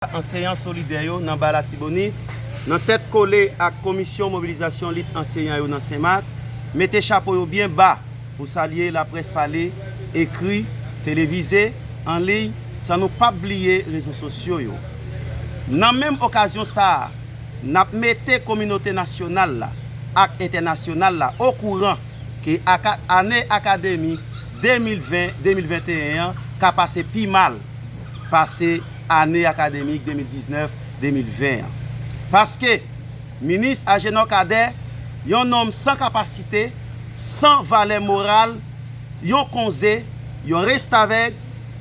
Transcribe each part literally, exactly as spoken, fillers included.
Anseyan solidè yo nan Ba Latibonit, nan tèt kole ak Komisyon Mobilizasyon Lit Anseyan yo nan Senmak, mete chapo yo byen ba pou salye laprès pale, ekri, televize, an liy, san nou p ap bliye rezo sosyo yo. Nan menm okazyon sa a, n ap mete kominote nasyonal la ak entènasyonal la okouran ke aka- ane akademik de mil ven de mil venteyen an ka pase pi mal pase ane akademik de mil diznèf de mil ven an. Paske Minis Agenor Cadet, yon nonm san kapasite, san valè moral, yon konze, yon restavèg,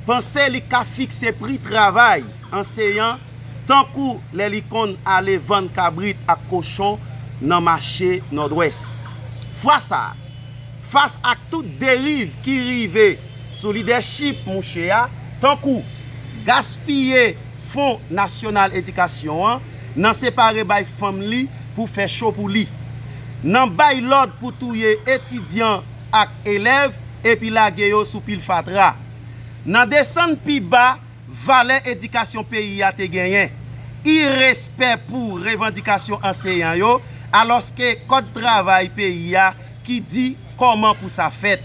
panse li ka fikse pri travay anseyan tankou lè li konn ale vann kabrit ak kochon nan mache Nòdwès. Fwa sa a, fas ak tout deriv ki rive sou lidèchip mouche a, tankou gaspiye Fon Nasyonal Edikasyon an, nan separe bay fanm li pou fè cho pou li, nan bay lòd pou touye etidyan ak elèv epi lage yo sou pil fatra, nan desann pi ba valè edikasyon peyi a te genyen, irespè pou revandikasyon anseyan yo, alòske kòd travay peyi a ki di kòman pou sa fèt,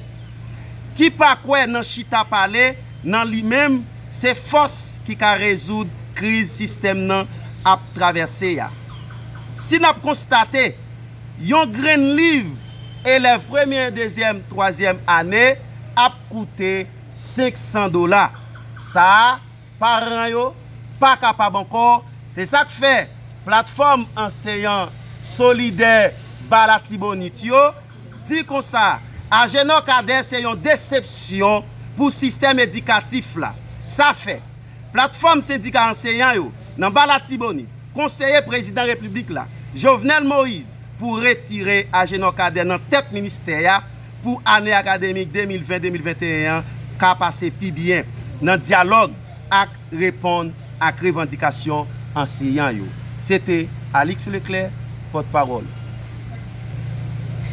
ki pa kwè nan chita pale nan li menm se fòs ki ka rezoud kriz sistèm nan ap travèse a. Si n ap konstate, yon grenn liv elèv premye, dezyèm, twazyèm ane ap koute senk san dola. Sa a, paran yo pa kapab ankò. Se sa k fè Platfòm Anseyan Solidè Ba Latibonit yo di konsa, Agenor Cadet se yon desepsyon pou sistèm edikatif la. Sa fè, Platfòm Sendika Anseyan yo nan Ba Latibonit konseye Prezidan Repiblik la, Jovenel Moïse, pou retire Agenor Cadet nan tèt ministè a pou ane akademik de mil ven de mil venteyen an ka pase pi byen nan dyalòg ak reponn ak revandikasyon anseyan yo. Se te Alix Leclerc, pòtpawòl.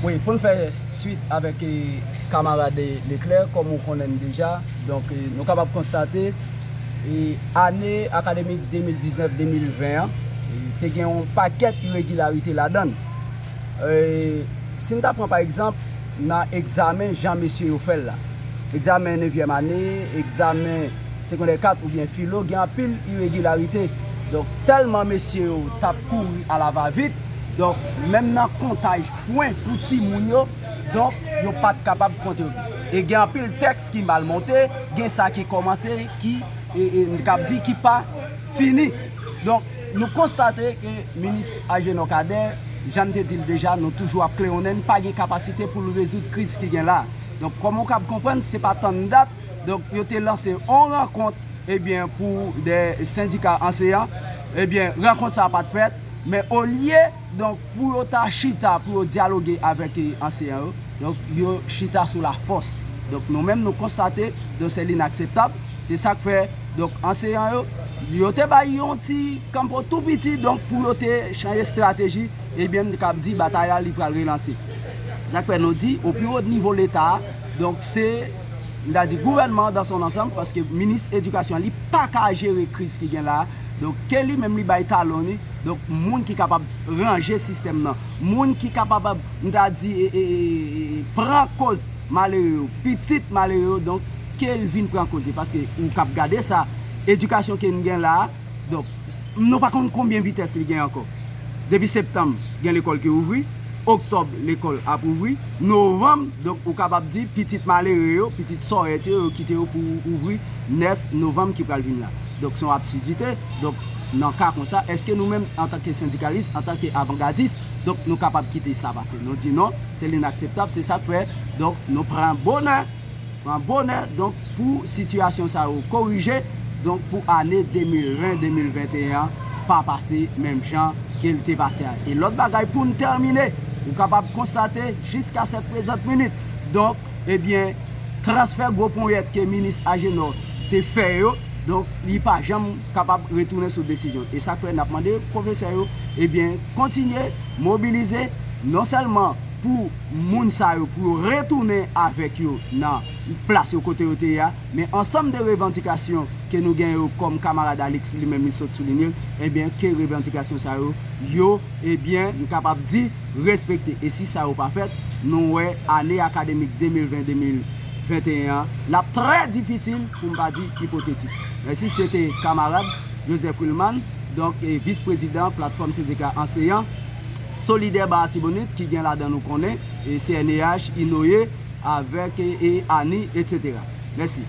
Wi, pou n fè swit avèk eh, kamarad eh, Leclerc, kòm ou konnen l deja, donk eh, nou kapab konstate eh, ane akademik de mil diznèf de mil ven an, eh, te gen yon pakèt iregilarite ladan l. Eh, si n ta pran pa egzanp nan egzamen jan mesye yo fè l la, egzamen nevyèm ane, egzamen segondè kat oubyen filo, gen anpil iregilarite. Donk, tèlman mesye yo t ap kouri alavavit, donk, menm nan kontaj pwen pou timoun yo, donk, yo pa t kapab konte yo. E gen anpil tèks ki mal monte, gen sa ki kòmanse, ki, e, e, n kab di, ki pa fini. Donk, nou konstate ke minis Agenor Cadet, jan n te di l deja, nou toujou ap klewonnen, n pa gen kapasite pou l rezoud kriz ki gen la. Donk, kòm ou kab konprann, se pa tann dat, donk, yo te lanse yon rankont, ebyen, pou de sendika anseyan, ebyen, rankont sa a pa t fèt, men olye, donk, pou yo ta chita, pou yo dyaloge avèk eh, anseyan yo, donk, yo chita sou lafòs. Donk, nou menm, nou konstate, donk, se linakseptab. Se sa k fè, donk, anseyan yo, yo te bay yon ti kanpo tou piti, donk, pou yo te chanje estrateji, ebyen, m kab di, batay la, li pral relanse. Sa k fè nou di, o pi wo nivo Leta a, donk, se, m ta di, gouvènman dan son ansanm, paske minis edikasyon, li pa ka jere kriz ki gen la a. Donk, ke li menm, li bay talon li, donk, moun ki kapab ranje sistèm nan, moun ki kapab, m ta di, e, e, e, e, pran koz malere yo, pitit malere yo, donk, ke l vin pran koz li, paske ou kab gade sa, edikasyon ke n gen la a, donk, s- nou pa konn konbyen vitès li gen ankò. Depi septanm, gen lekòl ki ouvri, oktòb, lekòl ap ouvri, novanm, donk, ou kapab di, pitit malere yo, pitit sòrèt yo, yo kite yo pou ouvri nèf novanm ki pral vin la. Donk, se yon absidite. Donk, nan ka konsa, èske nou menm, antanke sendikalis, antanke avangadis, donk, nou kapab kite sa pase? Nou di non, se linakseptab, se sa k fè, donk, nou pran bonè, pran bonè, donk, pou sitiyasyon sa yo korije, donk, pou ane de mil ven, de mil venteyen an, pa pase menm jan ke l te pase a. E lòt bagay, pou n tèmine, ou kapab konstate, jiska sèt prezant minit, donk, ebyen, transfè gwo ponyèt ke minis Agenor te fè yo, donk, li pa janm kapab retounen sou desizyon. E sa k fè n ap mande pwofesè yo, ebyen, kontinye mobilize, non sèlman pou moun sa yo, pou yo retounen avèk yo nan plas yo kote yo te ye a, men ansanm de revandikasyon ke nou gen yo kòm kamarad Alix li menm li sot soulinye, ebyen ke revandikasyon sa yo, yo, ebyen, m kapab di, respekte. E si sa yo pa fèt, nou wè ane akademik de mil ven de mil venteyen an, l ap trè difisil pou m pa di ipotetik. Mèsi, se te kamarad Joseph Wilman, donk, e vis prezidan Platfòm Sendika Anseyan Solidè Ba Latibonit, ki gen ladan nou konnen, e C N E H, Inoye, avèk, e, e Ani, etsetera. Mèsi.